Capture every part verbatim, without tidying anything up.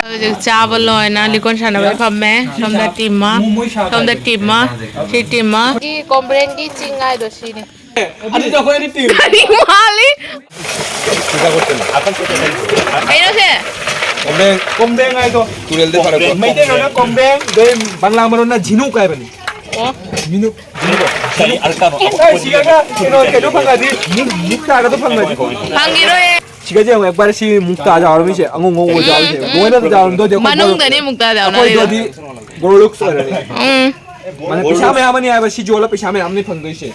ꯍꯧꯖꯤꯛ ꯆꯥꯕ ꯂꯣꯏꯅ ꯂꯤꯀꯣꯟ ꯁꯥꯟꯅꯕꯩ ꯐꯝꯃꯦ꯫ ꯁꯣꯝꯗ ꯇꯤꯝ ꯑꯃ, ꯁꯣꯝꯗ ꯇꯤꯝ ꯑꯃ, ꯁꯤ ꯇꯤꯝ ꯑꯃ꯫ ꯁꯤ ꯀꯣꯝꯕ꯭ꯔꯦꯟꯒꯤ ꯆꯤꯡ ꯍꯥꯏꯗꯣ ꯁꯤꯅꯤ꯫ ꯑꯗꯨꯗꯤ ꯑꯩꯈꯣꯏ ꯑꯅꯤ ꯇꯤꯝ꯫ ꯀꯔꯤ ꯃꯥꯜꯂꯤ? ꯀꯩꯅꯣꯁꯦ? ꯀꯣꯝꯕꯦꯡ꯫ ꯀꯣꯝꯕꯦꯡ ꯍꯥꯏꯗꯣ꯫ ꯇꯨꯔꯦꯜꯗ ꯐꯥꯔꯛꯄ꯫ ꯃꯩꯇꯩꯂꯣꯟꯅ ꯀꯣꯝꯕꯦꯡ, ꯑꯗꯩ ꯕꯪꯂꯥ ꯃꯔꯣꯟꯅ ꯖꯤꯅꯨꯛ ꯍꯥꯏꯕꯅꯤ꯫ ꯑꯣ꯫ ꯃꯤꯅꯨꯛ꯫ ꯀꯔꯤ ꯑꯔꯀꯥꯅꯣ? ꯑꯦ, ꯁꯤꯒ ꯀꯩꯅꯣ, ꯀꯩꯅꯣ ꯐꯪꯉꯗꯤ, ꯃꯨꯛ-, ꯃꯨꯛꯇꯥꯒꯗꯣ ꯐꯪꯉꯗꯤ꯫ ꯐꯪꯈꯤꯔꯣꯏ꯫ ꯁꯤꯒꯁꯦ ꯌꯦꯡꯉꯣ, ꯑꯦꯛꯕꯥꯔ ꯁꯤ ꯃꯨꯛꯇꯥ ꯌꯥꯎꯔꯝꯃꯤꯁꯦ, ꯑꯉꯧ ꯉꯧꯕ ꯌꯥꯎꯔꯤꯁꯦ꯫ ꯎꯝ, ꯎꯝ꯫ ꯂꯣꯏꯅ ꯌꯥꯎꯔꯝꯗꯣꯏꯗꯤ ꯑꯩꯈꯣꯏ ꯃꯅꯨꯡꯗꯅꯦ ꯃꯨꯛꯇꯥ ꯌꯥꯎꯅꯔꯤꯗꯣ꯫ ꯑꯩꯈꯣꯏꯗꯗꯤ ꯒꯣꯜ ꯂꯨꯛꯁ ꯑꯣꯏꯔꯅꯤ꯫ ꯎꯝ꯫ ꯃꯥꯅꯦ, ꯄꯩꯁꯥ ꯃꯌꯥꯝ ꯑꯃꯅꯤ ꯍꯥꯏꯕ, ꯁꯤ ꯌꯣꯜꯂ ꯄꯩꯁꯥ ꯃꯌꯥꯝ ꯑꯃꯅꯤ ꯐꯪꯗꯣꯏꯁꯦ꯫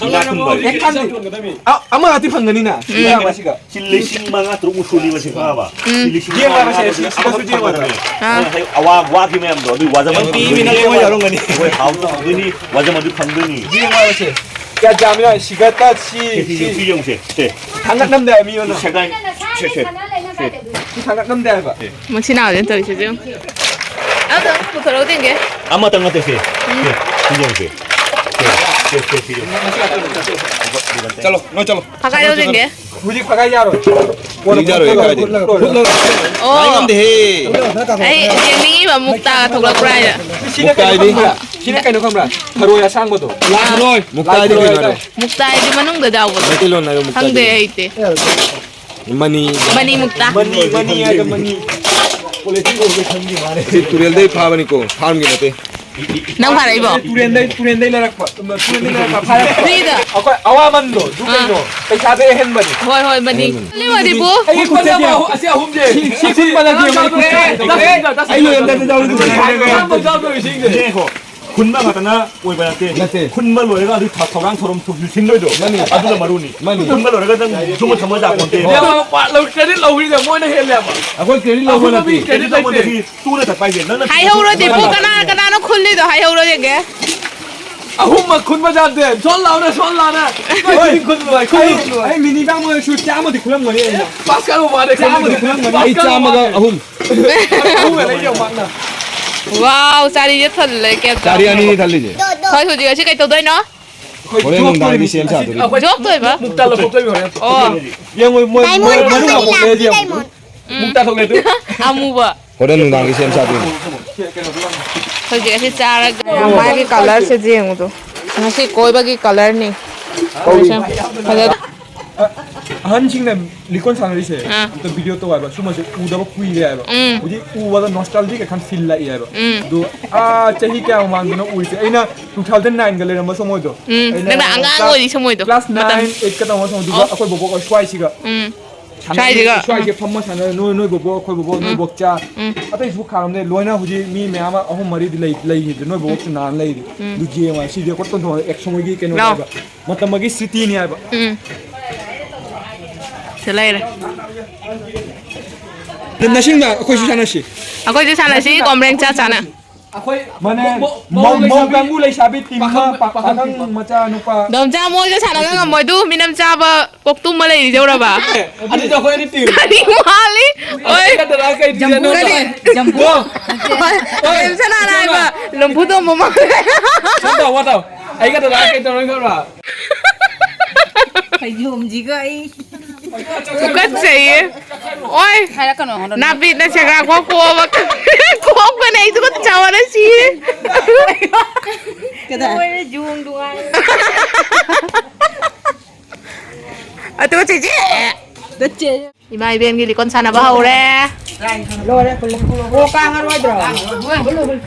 ꯂꯥꯛ ꯀꯨꯟ ꯃꯔꯤ꯫ ꯑꯦ, ꯈꯪꯗꯦ꯫ ꯑ-, ꯑꯃ ꯉꯥꯛꯇꯤ ꯐꯪꯒꯅꯤꯅ꯫ ꯎꯝ꯫ ꯁꯤꯒ꯫ ꯁꯤ ꯂꯤꯁꯤꯡ ꯃꯉꯥ ꯇꯔꯨꯛꯃꯨꯛ ꯁꯨꯅꯤꯕ ꯁꯤ ꯈꯪꯉꯕ? ꯎꯝ꯫ ꯁꯤ ꯂꯤꯁꯤꯡ ꯌꯦꯡꯉꯣ ꯍꯥꯏꯕ, ꯁꯤ, ꯁꯤ, ꯁꯤꯗꯁꯨ ꯌꯦꯡꯉꯣ ꯍꯥꯏꯕ꯫ ꯑꯥ꯫ ꯅꯪ ꯍꯌꯦꯡ ꯑꯋꯥ-, ꯋꯥꯈꯤ ꯃꯌꯥꯝꯗꯣ ꯑꯗꯨ ꯋꯥꯖꯃꯟ ꯃꯤ, ꯃꯤ ꯅꯪ ꯌꯦꯡꯉꯣ ꯌꯥꯔꯝꯒꯅꯤ꯫ ꯍꯣꯏ, ꯍꯥꯎꯁꯨ ꯍꯥꯎꯗꯣꯏꯅꯤ, ꯋꯥꯖꯃꯟꯁꯨ ꯐꯪꯗꯣꯏꯅꯤ꯫ ꯌꯦꯡꯉꯣ ꯍꯥꯏꯕ ꯁꯤ꯫ ꯀꯌꯥ ꯌꯥꯝꯃꯤꯅꯣ? ꯁꯤꯒ ꯇ ꯁꯤ, ꯁꯤ, ꯁꯤ ꯁꯤ꯫ ꯌꯦꯡꯉꯨꯁꯦ, ꯁꯦ꯫ ꯊꯥꯡꯒꯠꯅꯝꯗ ꯃꯤ ꯑꯃꯅ꯫ ꯁꯦꯒꯥꯏ-, ꯁꯦ, ꯁꯦ꯫ ꯁꯤ ꯊꯥꯡꯒꯠꯅꯝꯗꯦ ꯍꯥꯏꯕ꯫ ꯃꯁꯤ ꯅꯥꯎꯁꯤꯅ ꯇꯧꯔꯤꯁꯦ ꯌꯦꯡꯉꯨ꯫ ꯑꯝꯇ ꯄꯨꯊꯣꯔꯛꯑꯣ ꯌꯦꯡꯒꯦ꯫ ꯑꯃꯇꯪ ꯅꯠꯇꯦ ꯁꯦ꯫ ꯎꯝ꯫ ꯁꯦ, ꯁꯤ ꯌꯦꯡꯉꯨꯁꯦ꯫ ꯁꯦ, ꯁꯦ, ꯁꯦ, ꯁꯤ ꯌꯦꯡꯉꯨ꯫ ꯆꯠꯂꯣ, ꯅꯣꯏ ꯆꯠꯂꯣ꯫ ꯐꯥꯒꯥꯏꯔꯣ ꯌꯦꯡꯒꯦ꯫ ꯍꯧꯖꯤꯛ ꯐꯥꯒꯥꯏ ꯌꯥꯔꯣꯏ꯫ ꯍꯧꯖꯤꯛ ꯌꯥꯔꯣꯏ, ꯀꯥꯏꯗꯩ? ꯐꯨꯠꯂꯒ꯫ ꯑꯣ꯫ ꯉꯥꯏ ꯉꯝꯗꯦꯍꯦ꯫ ꯑꯩ ꯌꯦꯡꯅꯤꯡꯉꯤꯕ ꯃꯨꯛꯇꯥꯒ ꯊꯣꯛꯂꯛꯄ꯭ꯔꯥ ꯍꯥꯏꯅ꯫ ꯁꯤꯅ ꯀꯩꯅꯣ ꯃꯨꯛꯇꯥꯏꯗꯤ? ꯈꯪꯕ꯭ꯔꯥ? ꯁꯤꯅ ꯀꯩꯅꯣ ꯈꯪꯕ꯭ꯔꯥ? ꯊꯔꯣꯏ ꯑꯁꯥꯡꯕꯗꯣ꯫ ꯂꯥꯛꯑꯔꯣꯏ꯫ ꯃꯨꯛꯇꯥꯏꯗꯤ ꯀꯩꯅꯣ ꯍꯥꯏꯔꯦ? ꯃꯨꯛꯇꯥꯏꯗꯤ ꯃꯅꯨꯡꯗ ꯌꯥꯎꯕꯗꯣ꯫ ꯃꯩꯇꯩꯂꯣꯟ ꯍꯥꯏꯔꯣ, ꯃꯨꯛꯇꯥꯏꯗꯤ꯫ ꯈꯪꯗꯦ ꯑꯩꯗꯤ꯫ ꯃꯅꯤ꯫ ꯃꯅꯤ ꯃꯨꯛꯇꯥ꯫ ꯃꯅꯤ, ꯃꯅꯤ ꯍꯥꯏꯗꯣ ꯃꯅꯤ꯫ ꯁꯤ ꯇꯨꯔꯦꯜꯗꯩ ꯐꯥꯕꯅꯤꯀꯣ, ꯐꯥꯔꯝꯒꯤ ꯅꯠꯇꯦ꯫ ꯅꯪ ꯐꯥꯔꯛꯏꯕꯣ? ꯇꯨꯔꯦꯟꯗꯩ, ꯇꯨꯔꯦꯟꯗꯩ ꯂꯩꯔꯛꯄ꯫ ꯇꯨꯔꯦꯟꯗꯩ ꯂꯩꯔꯛꯄ ꯐꯥꯔꯛꯄ꯫ ꯐ꯭ꯔꯤꯗ꯫ ꯑꯩꯈꯣꯏ ꯑꯋꯥꯃꯟꯗꯣ, ꯑꯗꯨ ꯑꯥ꯫ ꯀꯩꯅꯣ? ꯄꯩꯁꯥꯗꯩ ꯑꯍꯦꯟꯕꯅꯤ꯫ ꯍꯣꯏ, ꯍꯣꯏ, ꯃꯅꯤ꯫ ꯑꯍꯦꯟꯕꯅꯤ꯫ ꯂꯤꯃꯗꯤꯕꯨ? ꯑꯩ ꯈꯨꯠ ꯆꯠꯁꯦ꯫ ꯑꯁꯤ ꯑꯍꯨꯝꯁꯦ꯫ ꯁꯤ, ꯁꯤ ꯈꯨꯠ ꯃꯅꯥꯛꯀꯤ ꯑꯃ ꯈꯨꯠ ꯆꯠꯁꯦ꯫ ꯑꯩ ꯂꯣꯏꯔꯝꯗꯥꯏꯗ ꯌꯥꯎꯔꯤꯗꯨꯅꯤ꯫ ꯑꯍꯥꯟꯕ ꯌꯥꯎꯗꯧꯔꯤꯁꯤꯡꯁꯦ꯫ ꯈꯨꯟꯕ ꯈꯛꯇꯅ ꯑꯣꯏꯕ ꯅꯠꯇꯦ꯫ ꯅꯠꯇꯦ꯫ ꯈꯨꯟꯕ ꯂꯣꯏꯔꯒ ꯑꯗꯨ ꯊ-, ꯊꯧꯔꯥꯡ ꯊꯧꯔꯝ ꯊꯧ-, ꯁꯤꯟꯗꯣꯏꯗꯣ꯫ ꯃꯥꯅꯤ꯫ ꯑꯗꯨꯅ ꯃꯔꯨꯅꯤ꯫ ꯃꯥꯅꯤ꯫ ꯈꯨꯟꯕ ꯂꯣꯏꯔꯒ ꯅꯪ ꯌꯨꯝ ꯊꯝꯃ ꯌꯥꯄꯣꯟꯇꯦ꯫ ꯌꯥꯝ ꯄꯥ-, ꯂꯧ-, credit ꯂꯧꯕꯤꯗ ꯃꯣꯏꯅ ꯍꯦꯜꯂꯦꯕ꯫ ꯑꯩꯈꯣꯏ credit ꯂꯧꯕ ꯑꯩꯈꯣꯏꯅ ꯅꯠꯇꯦ꯫ Credit credit ꯂꯧꯕ ꯂꯩꯇꯦ꯫ ꯅꯠꯇꯦ꯫ ꯇꯨꯅ ꯆꯠꯄ ꯍꯥꯏꯁꯦ꯫ ꯅꯪꯅ ꯍꯥꯏꯍꯧꯔꯣ ꯗꯤꯄꯨ, ꯀꯅꯥ ꯀꯅꯥꯅꯣ ꯈꯨꯜꯂꯤꯗꯣ ꯍꯥꯏꯍꯧꯔꯣ ꯌꯦꯡꯒꯦ꯫ ꯑꯍꯨꯝꯃꯛ ꯈꯨꯟꯕ ꯌꯥꯗꯦ꯫ ꯁꯣꯟ ꯂꯥꯎꯅ, ꯁꯣꯟ ꯂꯥꯎꯅ꯫ ꯍꯣꯏ꯫ ꯈꯨꯟ ꯂꯣꯏ, ꯈꯨꯟ ꯑꯩ, ꯂꯣꯏ꯫ ꯑꯩ ꯃꯤꯅꯤꯠ ꯑꯃ ꯑꯣꯏꯔꯁꯨ ꯆꯥꯝꯃꯗꯤ ꯈꯨꯜꯂꯝꯒꯅꯤ ꯑꯩꯅ꯫ ꯄꯥꯁꯀꯜ ꯃꯥꯅꯦ꯫ ꯆꯥꯝꯃꯗꯤ ꯈꯨꯜꯂꯝꯒꯅꯤ꯫ ꯑꯩ ꯄꯥꯁꯀꯜ ꯆꯥꯝꯃꯒ ꯃꯥꯅꯦ꯫ ꯑꯍꯨꯝ꯫ ꯑꯍꯨꯝꯒ ꯂꯩꯖꯧ ꯃꯥꯅ꯫ ꯋꯥꯎ, ꯆꯥꯔꯤꯁꯦ ꯊꯜꯂꯦ, ꯀꯌꯥ ꯆꯥꯔꯤ ꯆꯥꯕꯅꯣ? ꯑꯅꯤꯅꯤ ꯊꯜꯂꯤꯁꯦ꯫ ꯍꯣꯏ, ꯍꯧꯖꯤꯛ ꯑꯁꯤ ꯀꯩ ꯇꯧꯗꯣꯏꯅꯣ? ꯍꯣꯔꯦꯟ ꯅꯨꯡꯗꯥꯡꯒꯤ ꯁꯦꯝ ꯁꯥꯗꯣꯔꯤ꯫ ꯑꯩꯈꯣꯏ ꯖꯣꯛ ꯇꯣꯏꯕ? ꯃꯨꯛꯇꯥ ꯂꯧꯊꯣꯛꯇꯣꯏꯕ ꯍꯣꯔꯦꯟ꯫ ꯑꯣ꯫ ꯌꯦꯡꯉꯣ, ꯃꯣꯏ, ꯃꯣꯏ, ꯗꯥꯏꯃꯣꯟ ꯃꯅꯨꯡ ꯂꯥꯛꯄ ꯂꯩꯔꯗꯤ ꯌꯦꯡꯉꯣ꯫ ꯗꯥꯏꯃꯣꯟ꯫ ꯃꯨꯛꯇꯥ ꯊꯣꯛꯂꯦ ꯑꯗꯨ꯫ ꯑꯃꯨꯕ꯫ ꯍꯣꯔꯦꯟ ꯅꯨꯡꯗꯥꯡꯒꯤ ꯁꯦꯝ ꯁꯥꯗꯣꯏꯅꯤ꯫ ꯍꯧꯖꯤꯛ ꯑꯁꯤ ꯆꯥꯔꯒ ꯃꯥꯒꯤ colourꯁꯦ ꯌꯦꯡꯉꯨꯗꯣ꯫ ꯉꯁꯤ ꯀꯣꯏꯕꯒꯤ colourꯅꯤ꯫ ꯐꯖ-, ꯑꯍꯟꯁꯤꯡꯅ ꯂꯤꯀꯣꯟ ꯁꯥꯟꯅꯔꯤꯁꯦ ꯑꯥ꯫ ꯑꯝꯇ video ꯇꯧ ꯍꯥꯏꯕ꯫ ꯁꯨꯝꯕꯁꯦ ꯎꯗꯕ ꯀꯨꯏꯔꯦ ꯍꯥꯏꯕ꯫ ꯎꯝ꯫ ꯍꯧꯖꯤꯛ ꯎꯕꯗ nostalgic ꯑꯦ ꯈꯟ feel ꯂꯥꯛꯏ ꯍꯥꯏꯕ꯫ ꯎꯝ꯫ ꯑꯗꯨ ꯑꯥ ꯆꯍꯤ ꯀꯌꯥ ꯃꯃꯥꯡꯗꯅꯣ ꯎꯔꯤꯁꯦ꯫ ꯑꯩꯅ two thousand nineꯒ ꯂꯩꯔꯝꯕ ꯁꯃꯣꯏꯗꯣ꯫ ꯎꯝ꯫ ꯑꯩꯅ ꯅꯪꯅ ꯑꯉꯥꯡ class, ꯑꯣꯏꯔꯤ ꯁꯃꯣꯏꯗꯣ꯫ Class ꯃꯇꯝ꯫ Nine, eight ꯀ ꯇꯝꯕ ꯁꯃꯣꯏꯗꯨꯒ ꯑꯣ꯫ ꯑꯩꯈꯣꯏ ꯕꯣꯕꯣꯛ ꯁ꯭ꯋꯥꯏꯁꯤꯒ꯫ ꯎꯝ꯫ ꯁꯥꯟꯅꯔꯤ, ꯁ꯭ꯋꯥꯏꯁꯤꯒ꯫ ꯁ꯭ꯋꯥꯏꯁꯦ ꯐꯝꯃ ꯁꯥꯟꯅꯔꯤ꯫ ꯅꯣꯏ, ꯅꯣꯏ ꯕꯣꯕꯣꯛ, ꯑꯩꯈꯣꯏ ꯕꯣꯕꯣꯛ, ꯅꯣꯏ ꯎꯝ꯫ ꯕꯣꯛꯆꯥ꯫ ꯎꯝ꯫ ꯑꯇꯩꯁꯨ ꯈꯥꯔꯝꯅꯦ꯫ ꯂꯣꯏꯅ ꯍꯧꯖꯤꯛ ꯃꯤ ꯃꯌꯥꯝ ꯑꯃ ꯑꯍꯨꯝ ꯃꯔꯤꯗꯤ ꯂꯩ-, ꯂꯩꯈꯤꯗ꯭ꯔꯦ꯫ ꯅꯣꯏ ꯕꯣꯕꯣꯛꯁꯨ ꯅꯥꯟ ꯂꯩꯔꯤ꯫ ꯎꯝ꯫ ꯑꯗꯨ ꯌꯦꯡꯉꯣ, ꯁꯤꯗꯤ record ꯇꯧꯊꯣꯛꯑꯒ ꯑꯦꯛꯁ ꯃꯣꯏꯒꯤ ꯀꯩꯅꯣ ꯂꯥꯎ꯫ ꯍꯥꯏꯕ꯫ ꯃꯇꯝ ꯑꯃꯒꯤ ꯁ꯭ꯔꯤꯇꯤꯅꯤ ꯍꯥꯏꯕ꯫ ꯎꯝ꯫ ꯁꯤ ꯂꯩꯔꯦ꯫ ꯅꯁꯤꯡꯅ ꯑꯩꯈꯣꯏꯁꯨ ꯁꯥꯟꯅꯁꯤ꯫ ꯑꯩꯈꯣꯏꯁꯨ ꯁꯥꯟꯅꯁꯤ, ꯀꯣꯝꯔꯦꯡ ꯆꯥ ꯆꯥꯅ꯫ ꯑꯩꯈꯣꯏ ꯃꯅꯦ, ꯃꯧ-, ꯃꯧ ꯃꯧ ꯂꯩꯁꯥꯕꯤ ꯀꯥꯡꯕꯨ ꯂꯩꯁꯥꯕꯤ team ꯑꯃ, ꯄꯥꯈꯪ, ꯄꯥꯈꯪ ꯄꯥꯈꯪ ꯃꯆꯥ ꯅꯨꯄꯥ꯫ ꯗꯣꯝꯆꯥ ꯃꯣꯏꯒ ꯁꯥꯟꯅꯕ ꯉꯝꯃꯣꯏ, ꯑꯗꯨ ꯃꯤꯅꯝ ꯆꯥꯕ ꯀꯣꯛ ꯇꯨꯝꯃ ꯂꯩꯔꯤꯁꯦ ꯎꯔꯕ? ꯑꯦ, ꯑꯗꯨꯗꯤ ꯑꯩꯈꯣꯏ ꯑꯅꯤ team꯫ ꯀꯔꯤ ꯃꯥꯜꯂꯤ? ꯍꯣꯏ꯫ ꯑꯩ ꯈꯛꯇ ꯂꯥꯛ ꯀꯩ ꯖꯝꯕꯨ ꯗꯤꯖꯥꯏꯟꯅꯣ? ꯀꯔꯤ? ꯖꯝꯕꯨ꯫ ꯍꯣꯏ꯫ ꯍꯣꯏ꯫ ꯃꯦꯝ ꯁꯅꯥꯅ ꯍꯥꯏꯕ ꯂꯝꯐꯨ ꯇꯣꯝꯕ ꯃꯥꯜꯂꯦ꯫ ꯁꯨꯝ ꯇꯧ, ꯋꯥ ꯇꯧ꯫ ꯑꯩ ꯈꯛꯇ ꯂꯥꯛ ꯀꯩ ꯇꯧꯔꯣꯏ ꯈꯪꯕ꯭ꯔꯥ? ꯐꯩꯖꯣꯝꯁꯤꯒ ꯑꯩ꯫ ꯇꯨꯀꯠꯆꯩꯌꯦ꯫ ꯑꯣꯏ꯫ ꯍꯥꯏꯔꯛꯀꯅꯣ, ꯍꯣꯔꯦꯟ꯫ ꯅꯥꯄꯤꯅ ꯁꯦꯒꯥ ꯀꯣꯛ ꯀꯣꯛꯑꯕ꯫ ꯀꯣꯛꯄꯅꯦ ꯑꯩ ꯇꯨꯀꯠꯆꯕꯅ ꯁꯤꯔꯦ꯫ ꯀꯗꯥꯏ? ꯂꯣꯏꯔꯦ, ꯖꯣꯡ ꯗꯨꯉꯥꯏ꯫ ꯑꯗꯨ ꯆꯦꯆꯦ꯫ ꯅꯠꯇꯦ꯫ ꯏꯃꯥ ꯏꯕꯦꯟꯒꯤ ꯂꯤꯀꯣꯟ ꯁꯥꯟꯅꯕ ꯍꯧꯔꯦ꯫ ꯂꯣꯏꯔꯦ, ꯄꯨꯜꯂꯦ꯫ ꯑꯣ, ꯀꯥꯡꯉꯔꯣꯏꯗ꯭ꯔꯣ?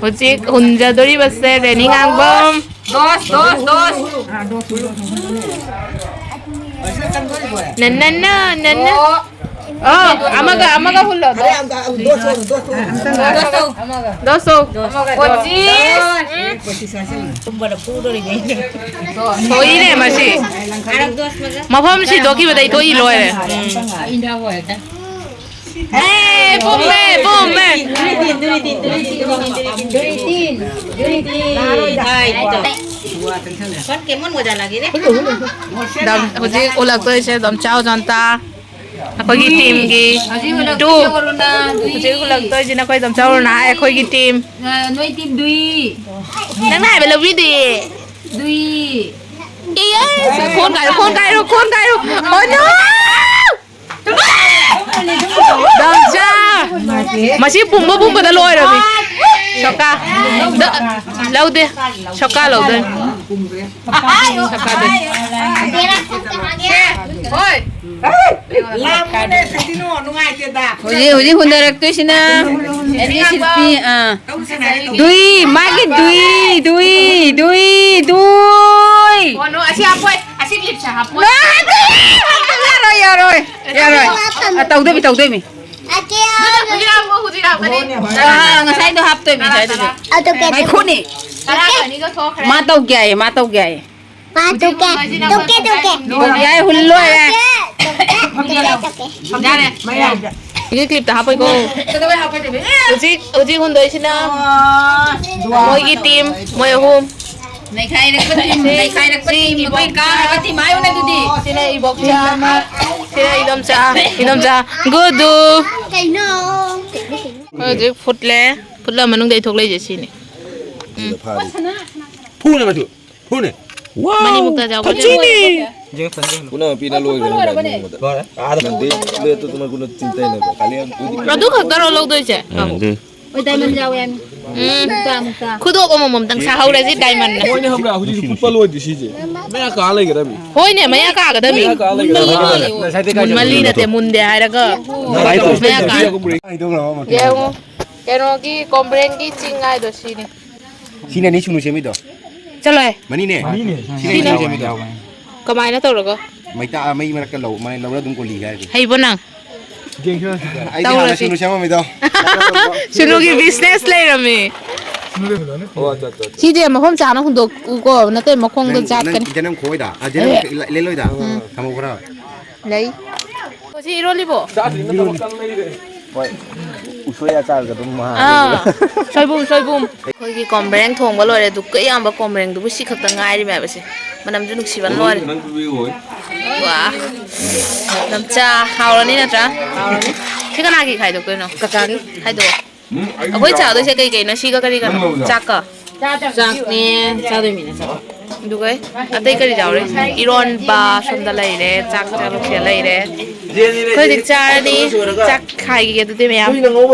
ꯍꯧꯖꯤꯛ ꯍꯨꯟꯖꯗꯣꯔꯤꯕꯁꯦ ꯔꯦꯅꯤ ꯉꯥꯡꯕꯝ꯫ ꯗꯣꯁ, ꯗꯣꯁ, ꯗꯣꯁ꯫ ꯅꯟꯅꯟꯅ, ꯅꯟꯅ꯫ ꯑꯣ꯫ ꯑꯣ, ꯑꯃꯒ, ꯑꯃꯒ ꯍꯨꯜꯂꯣ, ꯑꯗꯣ꯫ ꯗꯣꯁ, ꯗꯣꯁ, ꯗꯣꯁ꯫ ꯗꯣꯁ ꯇꯧ꯫ ꯗꯣꯁ ꯇꯧ꯫ ꯄꯣꯆꯤꯁ꯫ ꯎꯝ꯫ ꯊꯣꯛꯏꯅꯦ ꯃꯁꯤ꯫ ꯃꯐꯝ ꯁꯤꯟꯗꯣꯛꯈꯤꯕꯗꯩ ꯊꯣꯛꯏ ꯂꯣꯏꯔꯦ꯫ ꯎꯝ꯫ ꯑꯦ, ꯄꯨꯝꯃꯦ, ꯄꯨꯝꯃꯦ꯫ ꯗꯝ-, ꯍꯧꯖꯤꯛ ꯎꯠꯂꯛꯇꯣꯏꯁꯦ ꯗꯝꯆꯥ ꯖꯟꯇꯥ꯫ ꯑꯩꯈꯣꯏꯒꯤ teamꯒꯤ ꯍꯧꯖꯤꯛ ꯎꯠꯂꯛꯇꯣꯏꯁꯦ two꯫ ꯋꯥꯔꯨꯅꯥ, ꯗꯨꯏ꯫ ꯍꯧꯖꯤꯛ ꯎꯠꯂꯛꯇꯣꯏꯁꯤꯅ ꯑꯩꯈꯣꯏ ꯗꯝꯆꯥ ꯋꯥꯔꯨꯅꯥ, ꯑꯩꯈꯣꯏꯒꯤ team꯫ ꯑ, ꯅꯣꯏ team ꯗꯨꯏ꯫ ꯅꯪꯅ ꯍꯥꯏꯕ ꯂꯧꯕꯤꯗꯦ꯫ ꯗꯨꯏ꯫ ꯑꯦ, ꯑꯦ, ꯈꯣꯟ ꯀꯥꯏꯔꯣ, ꯈꯣꯟ ꯀꯥꯏꯔꯣ, ꯈꯣꯟ ꯀꯥꯏꯔꯣ꯫ Oh no! ꯗꯥꯝꯆꯥ! ꯃꯁꯤ ꯄꯨꯝꯕ ꯄꯨꯝꯕꯗ ꯂꯣꯏꯔꯕꯅꯤ꯫ ꯁꯣꯀꯥ꯫ ꯗ-, ꯂꯧꯗꯦ꯫ ꯁꯣꯀꯥ ꯂꯧꯗꯣꯏꯅꯤ꯫ ꯁꯣꯀꯥꯗꯣ꯫ ꯁꯦ, ꯍꯣꯏ꯫ ꯂꯥꯡꯕꯅꯦ, ꯁꯤꯗꯤꯅꯣ, ꯅꯨꯡꯉꯥꯏꯇꯦꯗ꯫ ꯍꯧꯖꯤꯛ, ꯍꯧꯖꯤꯛ ꯍꯨꯟꯗꯔꯛꯇꯣꯏꯁꯤꯅ ꯑꯦꯝ ꯁꯤ ꯁꯤꯜꯄꯤ, ꯑꯥ꯫ ꯗꯨꯏ, ꯃꯥꯒꯤ ꯗꯨꯏ, ꯗꯨꯏ, ꯗꯨꯏ, ꯗꯨꯏ꯫ ꯑꯣ, no, ꯑꯁꯤ ꯍꯥꯞꯄꯣꯏ, ꯑꯁꯤ clipꯁꯦ ꯍꯥꯞꯄꯣꯏ꯫ ꯌꯥꯔꯣꯏ, ꯌꯥꯔꯣꯏ, ꯌꯥꯔꯣꯏ꯫ ꯑ, ꯇꯧꯗꯣꯏꯃꯤ, ꯇꯧꯗꯣꯏꯃꯤ꯫ ꯍꯧꯖꯤꯛ ꯍꯥꯞꯄꯣ, ꯍꯧꯖꯤꯛ ꯍꯥꯞꯄꯅꯤ꯫ ꯑꯥ, ꯉꯁꯥꯏꯗꯣ ꯍꯥꯞꯇꯣꯏꯃꯤ, ꯉꯁꯥꯏꯗꯨꯁꯨ꯫ ꯉꯥꯏꯈꯣꯅꯦ꯫ ꯇꯔꯥꯒ ꯑꯅꯤꯒ ꯊꯣꯛꯈ꯭ꯔꯦ꯫ ꯃꯥ ꯇꯧꯒꯦ ꯍꯥꯏꯌꯦ, ꯃꯥ ꯇꯧꯒꯦ ꯍꯥꯏꯌꯦ꯫ ꯃꯥ ꯇꯨꯀꯦ, ꯇꯨꯀꯦ, ꯇꯨꯀꯦ꯫ ꯌꯥꯔꯦ, ꯍꯨꯜ ꯂꯣꯏꯔꯦ꯫ ꯇꯨꯀꯦ, ꯇꯨꯀꯦ, ꯇꯨꯀꯦ꯫ ꯌꯥꯔꯦ꯫ ꯃꯌꯥꯏꯗ꯫ ꯁꯤꯒꯤ clipꯇ ꯍꯥꯞꯄꯣꯏꯀꯣ꯫ ꯍꯧꯖꯤꯛ, ꯍꯧꯖꯤꯛ ꯍꯨꯟꯗꯣꯏꯁꯤꯅ ꯃꯣꯏꯒꯤ team, ꯃꯣꯏ ꯑꯍꯨꯝ꯫ ꯅꯩꯈꯥꯏꯔꯛꯄ team, ꯅꯩꯈꯥꯏꯔꯛꯄ team, ꯑꯩꯈꯣꯏ ꯀꯥꯔꯕ team ꯍꯥꯏꯌꯨꯅꯦ ꯑꯗꯨꯗꯤ꯫ ꯁꯤꯅ ꯏꯕꯣꯛꯆꯥ, ꯁꯤꯅ ꯏꯗꯣꯝꯆꯥ, ꯏꯗꯣꯝꯆꯥ꯫ ꯒꯨꯗꯨ꯫ ꯀꯩꯅꯣ? ꯑꯩꯈꯣꯏ ꯍꯧꯖꯤꯛ ꯐꯨꯠꯂꯦ꯫ ꯐꯨꯠꯂ ꯃꯅꯨꯡꯗ ꯊꯣꯛꯂꯛꯏꯁꯦ ꯁꯤꯅꯤ꯫ ꯎꯝ꯫ ꯐꯨꯅꯦ ꯃꯗꯨ꯫ ꯐꯨꯅꯦ꯫ ꯃꯅꯤꯃꯨꯛꯇ ꯌꯥꯎꯕ ꯐꯖꯤꯅꯤ꯫ ꯄꯨꯟꯅ ꯄꯤꯅ ꯂꯣꯏꯈ꯭ꯔꯦ ꯅꯣꯡꯃꯗ꯫ ꯅꯪꯗꯤ ꯂꯦꯠꯇꯨ ꯇꯨꯃ ꯀꯨꯅ ꯆꯤꯟꯇꯩꯅ ꯀꯥꯂꯦꯟ ꯇꯨꯗꯤ꯫ ꯑꯗꯨ ꯈꯛꯇꯔꯣ ꯂꯧꯗꯣꯏꯁꯦ? ꯑꯗꯨ꯫ ꯍꯣꯏ, diamond ꯌꯥꯎꯋꯦ ꯍꯥꯏꯃꯤ꯫ ꯎꯝ꯫ ꯃꯨꯛꯇ, ꯃꯨꯛꯇ꯫ ꯈꯨꯗꯣꯞ ꯑꯃꯃꯝꯇꯪ ꯁꯥꯍꯧꯔꯁꯤ diamondꯅ꯫ ꯃꯣꯏꯅ ꯈꯪꯕ꯭ꯔꯥ? ꯍꯧꯖꯤꯛꯁꯨ ꯐꯨꯠꯄ ꯂꯣꯏꯗ꯭ꯔꯤ ꯁꯤꯁꯦ꯫ ꯃꯌꯥ ꯀꯥ ꯂꯩꯒꯗꯕꯅꯤ꯫ ꯍꯣꯏꯅꯦ, ꯃꯌꯥ ꯀꯥꯒꯗꯕꯅꯤ꯫ ꯃꯌꯥ ꯀꯥ ꯂꯩꯒꯗꯕꯅꯤ꯫ ꯃꯨꯟꯃꯜꯂꯤ ꯅꯠꯇꯦ, ꯃꯨꯟꯗꯦ ꯍꯥꯏꯔꯒ ꯃꯌꯥ ꯀꯥ꯫ ꯌꯦꯡꯉꯨ, ꯀꯩꯅꯣꯒꯤ ꯀꯣꯝꯕ꯭ꯔꯦꯟꯒꯤ ꯆꯤꯡ ꯍꯥꯏꯗꯣ ꯁꯤꯅꯤ꯫ ꯁꯤꯅꯅꯤ ꯁꯨꯅꯨ ꯁꯦꯝꯃꯤꯗꯣ? ꯆꯠꯂꯣꯍꯦ꯫ ꯃꯅꯤꯅꯦ꯫ ꯃꯅꯤꯅꯦ꯫ ꯁꯤꯅꯅꯤ ꯁꯤꯅ ꯁꯨꯅꯨ ꯁꯦꯝꯃꯤꯗꯣ? ꯀꯃꯥꯏꯅ ꯇꯧꯔꯒ? ꯃꯩꯇꯥ-, ꯃꯩ ꯃꯔꯛꯇ ꯂꯧ-, ꯃꯩ ꯂꯧꯔ ꯑꯗꯨꯝ ꯀꯣꯂꯤ ꯍꯥꯏꯔꯗꯤ꯫ ꯍꯩꯕꯣ ꯅꯪ? ꯑꯩꯗꯤ ꯍꯥꯟꯅ ꯇꯧꯔꯁꯤ꯫ ꯁꯨꯅꯨ ꯁꯦꯝꯃꯝꯃꯤꯗꯣ꯫ ꯁꯨꯅꯨꯒꯤ business ꯂꯩꯔꯝꯃꯤ꯫ ꯑꯣ, ꯑꯠꯆꯥ, ꯑꯠꯆꯥ, ꯑꯠꯆꯥ꯫ ꯁꯤꯗꯤ ꯃꯐꯝ ꯆꯥꯅ ꯍꯨꯟꯗꯣꯛꯎꯀꯣ, ꯅꯠꯇꯦ ꯃꯈꯣꯡꯗꯣ ꯅꯪ, ꯅꯪ ꯆꯥꯠꯀꯅꯤ꯫ ꯖꯅꯝ ꯈꯣꯏꯗ? ꯑꯥ, ꯖꯅꯝ ꯑꯦ꯫ ꯂꯦ-, ꯂꯦꯂꯣꯏꯗ? ꯎꯝ꯫ ꯊꯝꯍꯧꯈ꯭ꯔꯣ꯫ ꯂꯩ꯫ ꯁꯤ ꯏꯔꯣꯜꯂꯤꯕꯣ? ꯍꯣꯏ꯫ ꯎꯁꯣꯏ ꯑꯆꯥꯔꯒ ꯑꯗꯨꯝ ꯃꯍꯥꯎ ꯑꯥ꯫ ꯂꯩꯕ꯫ ꯁꯣꯏꯕꯨꯝ, ꯁꯣꯏꯕꯨꯝ꯫ ꯑꯩꯈꯣꯏꯒꯤ ꯀꯣꯝꯕ꯭ꯔꯦꯡ ꯊꯣꯡꯕ ꯂꯣꯏꯔꯦ꯫ ꯑꯗꯨꯛ ꯌꯥꯝꯕ ꯀꯣꯝꯕ꯭ꯔꯦꯡꯗꯨꯕꯨ ꯁꯤ ꯈꯛꯇ ꯉꯥꯏꯔꯤ ꯃꯌꯥꯝꯁꯦ꯫ ꯃꯅꯝꯁꯨ ꯅꯨꯡꯁꯤꯕꯅ ꯂꯣꯏꯔꯦ꯫ ꯅꯪ ꯄꯤꯕꯤꯌꯨ, ꯍꯣꯏ꯫ ꯋꯥ꯫ ꯅꯝꯆꯥ ꯍꯥꯎꯔꯅꯤ ꯅꯠꯇ꯭ꯔꯥ? ꯍꯥꯎꯔꯅꯤ꯫ ꯁꯤ ꯀꯅꯥꯒꯤ ꯈꯥꯏꯗꯣꯛꯇꯣꯏꯅꯣ? ꯀꯀꯥꯒꯤ꯫ ꯈꯥꯏꯗꯣꯛꯑꯣ꯫ ꯎꯝ, ꯑꯩ ꯑꯩꯈꯣꯏ ꯆꯥꯗꯣꯏꯁꯦ ꯀꯩ ꯀꯩꯅꯣ? ꯁꯤꯒ ꯀꯔꯤ ꯀꯩꯅꯣ? ꯅꯪ ꯂꯧꯖꯧ꯫ ꯆꯥꯛꯀ? ꯆꯥꯛꯅꯦ, ꯆꯥꯗꯣꯏꯃꯤꯅꯦ, ꯆꯥꯛ꯫ ꯑꯗꯨꯒ ꯑꯇꯩ ꯀꯔꯤ ꯌꯥꯎꯔꯤ? ꯏꯔꯣꯟꯕ ꯁꯣꯝꯗ ꯂꯩꯔꯦ, ꯆꯥꯛ ꯆꯥꯔꯨꯛꯁꯦ ꯂꯩꯔꯦ꯫ ꯑꯩꯈꯣꯏ ꯍꯧꯖꯤꯛ ꯆꯥꯔꯅꯤ꯫ ꯆꯥꯛ ꯈꯥꯏꯒꯦ ꯑꯗꯨꯗꯤ ꯃꯌꯥꯝ꯫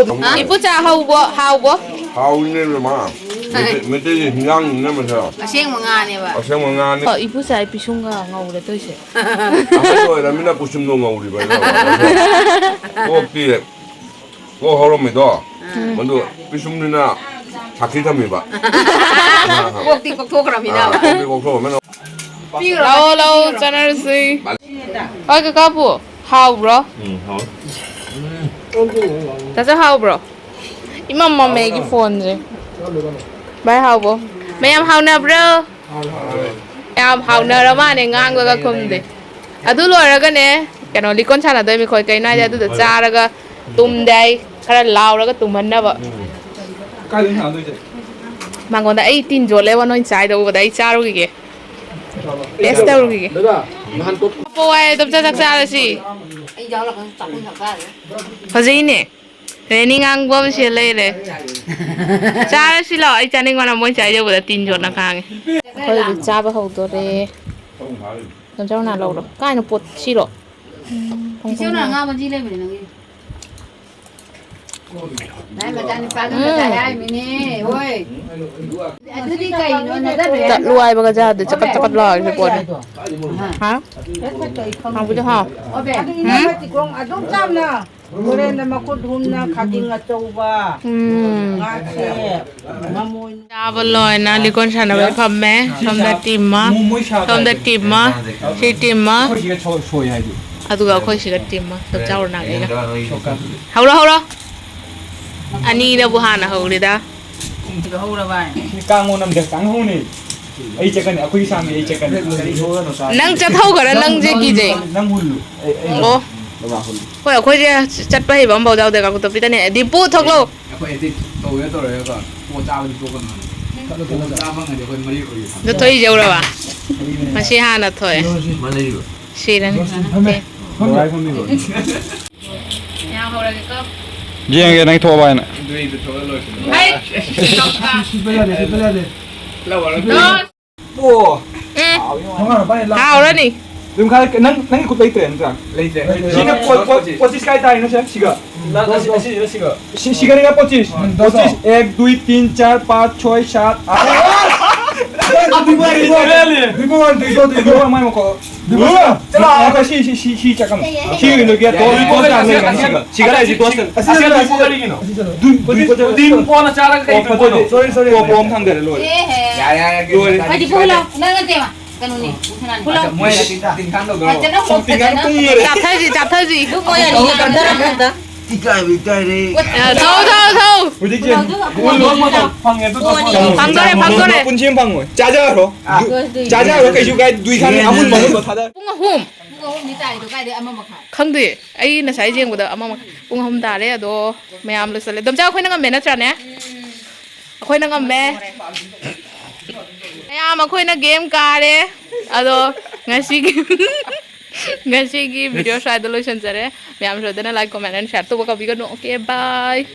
ꯏꯄꯨ ꯆꯥ ꯍꯧꯕꯣ? ꯍꯥꯎꯕꯣ? ꯍꯥꯎꯏꯅꯦ ꯏꯕꯦꯝꯃ꯫ ꯃꯩꯇꯩ-, ꯃꯩꯇꯩꯒꯤ ꯍꯤꯟꯖꯥꯡꯅꯤꯅ ꯃꯁꯦ꯫ ꯑꯁꯦꯡꯕ ꯉꯥꯅꯦꯕ꯫ ꯑꯁꯦꯡꯕ ꯉꯥꯅꯤ꯫ ꯑꯣ, ꯏꯄꯨ ꯆꯥ ꯄꯤꯁꯨꯝꯒ ꯉꯧꯔꯦ ꯇꯧꯏꯁꯦ꯫ ꯑꯍꯜ ꯑꯣꯏꯔꯃꯤꯅ ꯀꯨꯆꯨꯝꯗꯣ ꯉꯧꯔꯤꯕ ꯍꯥꯏꯗꯣ꯫ ꯀꯣꯛꯇꯤ ꯀꯣꯛ ꯍꯧꯔꯝꯃꯤꯗꯣ, ꯎꯝ꯫ ꯃꯗꯨ ꯄꯤꯁꯨꯝꯁꯤꯅ ꯁꯥꯈꯤ ꯊꯝꯃꯤꯕ꯫ ꯀꯣꯛꯇꯤ ꯀꯣꯛꯊꯣꯛꯈ꯭ꯔꯃꯤꯅ꯫ ꯑꯥ, ꯀꯣꯛꯇꯤ ꯀꯣꯛꯊꯣꯛꯈ꯭ꯔꯃꯤꯅ꯫ ꯂꯥꯛꯑꯣ, ꯂꯥꯛꯑꯣ, ꯆꯥꯅꯔꯁꯤ꯫ ꯍꯣꯏ, ꯀꯀꯥꯄꯨ, ꯍꯥꯎꯕ꯭ꯔꯣ? ꯎꯝ, ꯍꯥꯎꯋꯦ꯫ ꯆꯥꯆꯥ, ꯍꯥꯎꯕ꯭ꯔꯣ? ꯏꯃꯝ ꯃꯝꯃꯦ ꯑꯩꯒꯤ ꯐꯣꯟꯁꯦ꯫ ꯚꯥꯏ, ꯍꯥꯎꯕ꯭ꯔꯣ? ꯃꯌꯥꯝ ꯍꯥꯎꯅꯕ꯭ꯔꯣ? ꯌꯥꯝ ꯍꯥꯎꯅꯔ ꯃꯥꯅꯦ, ꯉꯥꯡꯕꯒ ꯈꯨꯝꯗꯦ꯫ ꯑꯗꯨ ꯂꯣꯏꯔꯒꯅꯦ, ꯀꯩꯅꯣ, ꯂꯤꯀꯣꯟ ꯁꯥꯟꯅꯗꯣꯏꯅꯤ ꯑꯩꯈꯣꯏ꯫ ꯀꯩꯅꯣ ꯍꯥꯏꯗꯤ, ꯑꯗꯨꯗ ꯆꯥꯔꯒ ꯇꯨꯝꯗꯦ ꯑꯩ, ꯈꯔ ꯂꯥꯎꯔꯒ ꯇꯨꯝꯍꯟꯅꯕ꯫ ꯀꯥꯏꯗꯩꯅꯣ ꯁꯥꯟꯅꯗꯣꯏꯁꯦ? ꯃꯉꯣꯟꯗ ꯑꯩ ꯇꯤꯟ ꯌꯣꯠꯂꯦꯕ, ꯅꯣꯏ ꯆꯥꯏꯗ ꯎꯕꯗ ꯑꯩ ꯆꯥꯔꯨꯈꯤꯒꯦ꯫ ꯇꯦꯁ ꯇꯧꯔꯨꯈꯤꯒꯦ꯫ ꯗꯥꯗꯥ, ꯅꯍꯥꯟ ꯇꯣꯠ- ꯄꯣ ꯍꯥꯏ, ꯑꯗꯨꯝ ꯆꯥꯛ ꯆꯥꯔꯁꯤ꯫ ꯐꯖꯩꯅꯦ꯫ ꯔꯦꯅꯤ ꯉꯥꯡꯕ ꯑꯃ ꯁꯤ ꯂꯩꯔꯦ꯫ ꯆꯥꯔꯁꯤ ꯂꯥꯛꯑꯣ, ꯑꯩ ꯆꯥꯅꯤꯡꯕꯅ ꯃꯣꯏ ꯆꯥꯏ ꯌꯧꯕꯗ ꯇꯤꯟ ꯌꯣꯠꯅ ꯈꯥꯡꯉꯦ꯫ ꯑꯩꯈꯣꯏ ꯍꯧꯖꯤꯛ ꯆꯥꯕ ꯍꯧꯗꯣꯔꯦ꯫ ꯅꯝꯖꯧꯅꯥ ꯂꯧꯔꯣ꯫ ꯀꯥꯏꯅꯣ ꯄꯣꯠ ꯁꯤꯔꯣ? ꯏꯆꯦꯅ ꯑꯉꯥꯡꯕ ꯖꯤ ꯂꯩꯕꯅꯦ ꯅꯪꯒꯤ꯫ ꯅꯪ ꯃꯆꯥꯅꯨꯄꯥꯗꯨꯅ ꯎꯝ꯫ ꯆꯥꯏ ꯍꯥꯏꯃꯤꯅꯦ, ꯍꯣꯏ꯫ ꯑꯗꯨꯗꯤ ꯀꯩꯅꯣ ꯅꯠꯇ꯭ꯔꯦ? ꯇꯠꯂꯨ ꯍꯥꯏꯕꯒ ꯖꯥꯗꯦ, ꯆꯀꯠ ꯆꯀꯠ ꯂꯥꯎꯔꯤꯁꯦ ꯄꯣꯠꯅꯦ꯫ ꯍꯥ? ꯍꯥꯎꯕꯨꯗꯤ ꯍꯥꯎ꯫ ꯑꯣ, ꯕꯦ꯫ ꯎꯝ꯫ ꯑꯗꯨꯝ ꯆꯥꯝꯅ꯫ ꯍꯣꯔꯦꯟꯅ ꯃꯈꯨꯠ ꯍꯨꯝꯅ ꯈꯥꯗꯤꯡ ꯑꯆꯧꯕ, ꯎꯝ꯫ ꯉꯥꯁꯦ, ꯃꯃꯣꯟ꯫ ꯆꯥꯕ ꯂꯣꯏꯅ ꯂꯤꯀꯣꯟ ꯁꯥꯟꯅꯕꯩ ꯐꯝꯃꯦ꯫ ꯁꯣꯝꯗ ꯇꯤꯝ ꯑꯃ, ꯁꯣꯝꯗ ꯇꯤꯝ ꯑꯃ, ꯁꯤ ꯇꯤꯝ ꯑꯃ꯫ ꯑꯩꯈꯣꯏ ꯁꯤꯒ ꯁꯣ-, ꯁꯣꯏ ꯍꯥꯏꯗꯤ꯫ ꯑꯗꯨꯒ ꯑꯩꯈꯣꯏ ꯁꯤꯒ ꯇꯤꯝ ꯑꯃ, ꯆꯞ ꯆꯥꯎꯔ ꯅꯥꯒꯩꯒ꯫ ꯍꯧꯔꯣ, ꯍꯧꯔꯣ꯫ ꯑꯅꯤꯅꯕꯨ ꯍꯥꯟꯅ ꯍꯧꯔꯦꯗ꯫ ꯁꯤ ꯀꯥꯡꯉꯣ ꯅꯝꯗꯦ, ꯀꯥꯡꯍꯧꯅꯦ꯫ ꯑꯩ ꯆꯠꯀꯅꯤ, ꯑꯩꯈꯣꯏꯒꯤ ꯁꯥꯡꯅꯤ, ꯑꯩ ꯆꯠꯀꯅꯤ꯫ ꯅꯪ ꯆꯠꯍꯧꯒꯔ, ꯅꯪꯁꯦ ꯀꯤꯖꯩ꯫ ꯅꯪ ꯍꯨꯜꯂꯨ꯫ ꯑꯩ, ꯑꯩ ꯑꯣ꯫ ꯍꯨꯜꯂꯨ꯫ ꯍꯣꯏ, ꯑꯩꯈꯣꯏꯁꯦ ꯆꯠꯄ ꯍꯩꯕ ꯑꯃꯐꯥꯎ ꯌꯥꯎꯗꯦ, ꯀꯥꯡꯄꯣꯛꯄꯤꯗꯅꯦ꯫ ꯗꯤꯄꯨ ꯊꯣꯛꯂꯛꯑꯣ꯫ ꯑꯩꯈꯣꯏ edit ꯇꯧꯒꯦ ꯇꯧꯔꯒꯀꯣ, ꯄꯣꯠ ꯆꯥꯕꯗꯤ ꯇꯣꯛꯀꯅꯣ ꯍꯥꯏꯕꯅꯦ꯫ ꯄꯣꯠ ꯆꯥꯕ ꯐꯪꯉꯗꯤ ꯑꯩꯈꯣꯏ ꯃꯔꯤ ꯑꯣꯏꯔꯤ꯫ ꯑꯗꯣ ꯊꯣꯛꯏꯁꯦ ꯎꯔꯕ? ꯃꯁꯤ ꯍꯥꯟꯅ ꯊꯣꯛꯑꯦ꯫ ꯃꯥ ꯂꯩꯔꯤꯕ? ꯁꯤꯔꯅꯤ꯫ ꯐꯝꯃꯦ꯫ ꯌꯥꯝ ꯍꯧꯔꯒꯦꯀꯣ꯫ ꯌꯦꯡꯒꯦ ꯅꯪ ꯊꯣꯛꯑꯕ ꯍꯥꯏꯅ꯫ ꯍꯩ! ꯁꯤꯠꯄ ꯌꯥꯗꯦ, ꯁꯤꯠꯄ ꯌꯥꯗꯦ꯫ ꯂꯧꯔꯣ꯫ ꯑꯣ꯫ ꯎꯝ꯫ ꯍꯥꯎꯔꯅꯤ꯫ ꯑꯗꯨꯝ ꯈꯔ ꯅꯪ, ꯅꯪꯒꯤ ꯈꯨꯠ ꯂꯩꯇ꯭ꯔꯦ ꯅꯠꯇ꯭ꯔꯥ? ꯂꯩꯇ꯭ꯔꯦ꯫ ꯁꯤꯅ ꯄꯣ-, ꯄꯣ-, ꯄꯣꯆꯤꯁ ꯀꯥꯏ ꯇꯥꯔꯤꯅꯣ ꯁꯦ? ꯁꯤꯒ꯫ ꯅꯪ ꯑꯁꯤ, ꯑꯁꯤꯁꯤꯅ ꯁꯤꯒ꯫ ꯁꯤ, ꯁꯤꯒꯅꯤꯒ ꯄꯣꯆꯤꯁ꯫ ꯎꯝ, ꯄꯣꯆꯤꯁ꯫ ꯑꯦꯛ, ꯗꯨꯏ, ꯇꯤꯟ, ꯆꯥꯔ, ꯄꯥꯆ, ꯁꯣꯏ, ꯁꯥꯠ, ꯑꯥꯠ꯫ ꯗꯨꯏ ꯄꯣ, ꯗꯨꯏ ꯄꯣ, ꯗꯨꯏ ꯄꯣ꯫ ꯗꯨꯏ ꯄꯣ, ꯃꯥꯏ ꯃꯈꯣ꯫ ꯗꯨꯏ ꯄꯣ꯫ ꯆꯠꯂꯣ꯫ ꯁꯤ, ꯁꯤ, ꯁꯤ, ꯁꯤ ꯆꯠꯀꯅꯤ꯫ ꯁꯤ ꯑꯣꯏꯅ ꯒꯦꯠ ꯇꯣ, ꯗꯨꯏ ꯄꯣ ꯇꯣ ꯆꯠꯂꯣ꯫ ꯆꯠꯂꯣ꯫ ꯁꯤꯒ꯫ ꯁꯤꯒ ꯂꯩꯁꯤ ꯇꯣ꯫ ꯑꯁꯤ ꯑꯁꯤ ꯆꯠꯂꯣ꯫ ꯗꯨꯏ ꯄꯣ ꯀꯔꯤꯒꯤꯅꯣ? ꯑꯁꯤ ꯆꯠꯂꯣ꯫ ꯗꯨꯏ ꯄꯣ ꯆꯠꯂꯣ꯫ ꯗꯨꯏ ꯄꯣꯅ ꯆꯥꯔꯒ ꯀꯩ ꯑꯣ, ꯗꯨꯏ ꯄꯣꯅꯣ? ꯁꯣꯔꯤ, ꯁꯣꯔꯤ꯫ ꯄꯣ, ꯄꯣ ꯑꯃ ꯊꯥꯡꯗꯔꯦ ꯂꯣꯏꯔꯦ꯫ ꯑꯦꯍꯦ꯫ ꯌꯥꯔꯦ, ꯌꯥꯔꯦ, ꯂꯣꯏꯔꯦ꯫ ꯍꯥꯏꯗꯤ ꯄꯨ ꯂꯥꯎ꯫ ꯅꯪ ꯅꯠꯇꯦꯕ꯫ ꯀꯩꯅꯣꯅꯦ, ꯄꯨ ꯁꯅꯥꯅꯤ꯫ ꯃꯣꯏ ꯇꯤꯡꯈꯥꯡ ꯇꯧꯗ꯭ꯔꯣ? ꯐꯖꯅ ꯍꯣ, ꯇꯤꯡꯈꯥꯡ ꯐꯖꯅ ꯄꯨꯡ ꯂꯣꯏꯔꯦ꯫ ꯆꯥꯊꯁꯤ, ꯆꯥꯊꯁꯤ꯫ ꯂꯨꯞ ꯃꯣꯏ ꯑꯅꯤ ꯌꯥꯝ ꯇꯔꯥ ꯇꯔꯥ꯫ ꯏꯀꯥꯏꯕ ꯏꯀꯥꯏꯔꯦ꯫ ꯑ, ꯊꯧ, ꯊꯧ, ꯊꯧ꯫ ꯍꯧꯖꯤꯛꯁꯦ ꯐꯪꯉꯦ, ꯑꯗꯨ ꯐꯪꯗꯣꯔꯦ, ꯐꯪꯗꯣꯔꯦ꯫ ꯄꯨꯟꯁꯤ ꯑꯃ ꯐꯪꯉꯣꯏ꯫ ꯆꯥꯖꯔꯣ꯫ ꯑꯗꯨ, ꯆꯥꯖꯔꯣ, ꯀꯩꯁꯨ ꯀꯥꯏ-, ꯗꯨꯏ ꯈꯪꯉꯦ, ꯑꯃꯨꯟꯕ, ꯑꯃꯨꯟꯕ ꯊꯥꯗ꯫ ꯄꯨꯡ ꯑꯍꯨꯝ꯫ ꯄꯨꯡ ꯑꯍꯨꯝꯗꯤ ꯇꯥꯏꯗꯣ, ꯀꯥꯏꯗꯩ ꯑꯃ ꯃꯈꯥꯏ? ꯈꯪꯗꯦ꯫ ꯑꯩ ꯉꯁꯥꯏ ꯌꯦꯡꯕꯗ ꯑꯃ ꯃꯈꯥꯏ꯫ ꯄꯨꯡ ꯑꯍꯨꯝ ꯇꯥꯔꯦ, ꯑꯗꯣ ꯃꯌꯥꯝ ꯂꯣꯏꯁꯜꯂꯦ꯫ ꯗꯣꯝꯆꯥ, ꯑꯩꯈꯣꯏꯅ ꯉꯝꯃꯦ ꯅꯠꯇ꯭ꯔꯥꯅꯦ? ꯑꯩꯈꯣꯏꯅ ꯉꯝꯃꯦ꯫ ꯃꯌꯥꯝ, ꯑꯩꯈꯣꯏꯅ ꯒꯦꯝ ꯀꯥꯔꯦ꯫ ꯑꯗꯣ ꯉꯁꯤꯒꯤ, ꯉꯁꯤꯒꯤ ꯚꯤꯗꯤꯑꯣ ꯁ꯭ꯋꯥꯏꯗ ꯂꯣꯏꯁꯤꯟꯖꯔꯦ꯫ ꯃꯌꯥꯝ ꯁꯣꯏꯗꯅ like, comment and share ꯇꯧꯕ ꯀꯥꯎꯕꯤꯒꯅꯨ꯫ Okay, bye꯫